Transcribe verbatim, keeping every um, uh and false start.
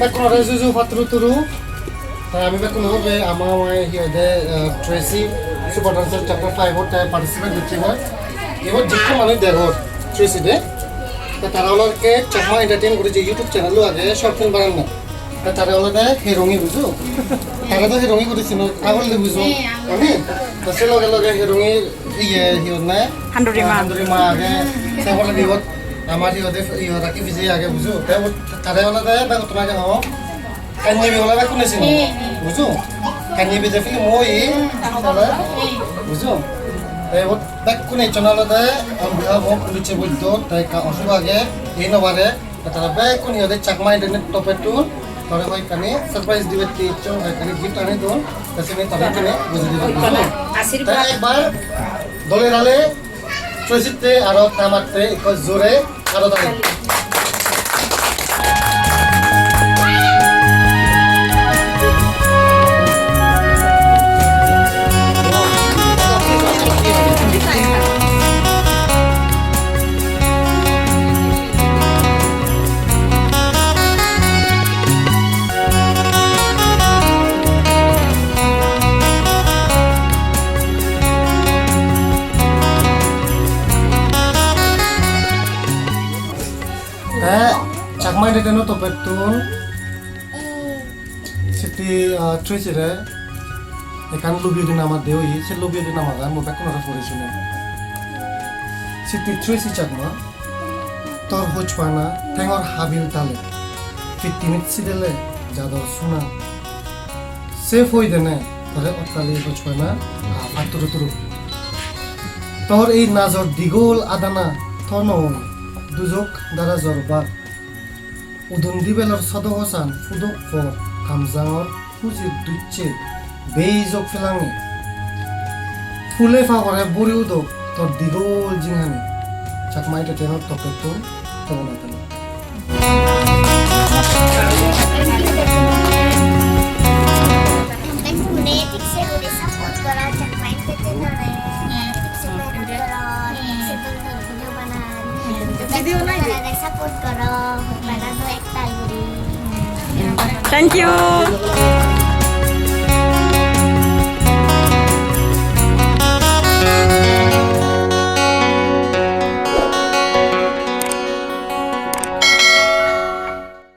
Bekkunore juju patturu turu. Te ami bekkun hobe ama amai hi hoide, eh, Tracy Super Dancer Chapter five ot te participate gocche hoi. Ebot jikko manuj degor Tracy de. Te tara olode Chakma Entertain guri je YouTube channel lo age, short film bananne. Te tara olode Herongi bujo. Tara do Herongi guri sino, agol de bujo. Ani? Te se loge loge Herongi iye hi honne? Handuri ma. Handuri ma age. Se pore ibot amar hi hoide, hi hoide ki biji age bujo. Te ebot tara olode begottun age ho. Kannibi olode bekkune sino. Bujo? Kannibi je film oi, tara, bujo? Te ebot bekkune channel olode on behalf of Uliche Boiddo, te ekka osuk age, ei no pare. Te tara bekkune hi hoide Chakma Entertainment topettun tore hoyekkani surprise dibatte iccho, hoyekkani gift ani don, te sini tore tumi bujei diba, bujo? Te ekbar dole dale Tracy-tte aro ta matte ekko jore aro dale. Te Chakma Entertainment-o toppettun sitti, ah, Tracy-re ekkan lubi udi nama de oye, se lubi udi namagan mui bekkunore puri sunem. Sitti Tracy Chakma, tor hojpana thengor habil tale, pittimit sidele jador suna. Se poidene tore ottali hojpana, ah, patturu turu. Tor ei najor digol adana, tor noi, dujok dara jor bak. Udon dibelor sodo hosan pudok por, hamjangor hujir ducche, bejok pelange. Phule pagore buri udok tor digol jinghani, Chakma Entertainment-or toppettun tobona telo. Bekkune thik se guri support goro, Chakma Entertainment-ore. Thik se mehnot goro, thik se dol dol video banan. Video nai de. Bekkune support goro, bana do ektal guri. Thank you.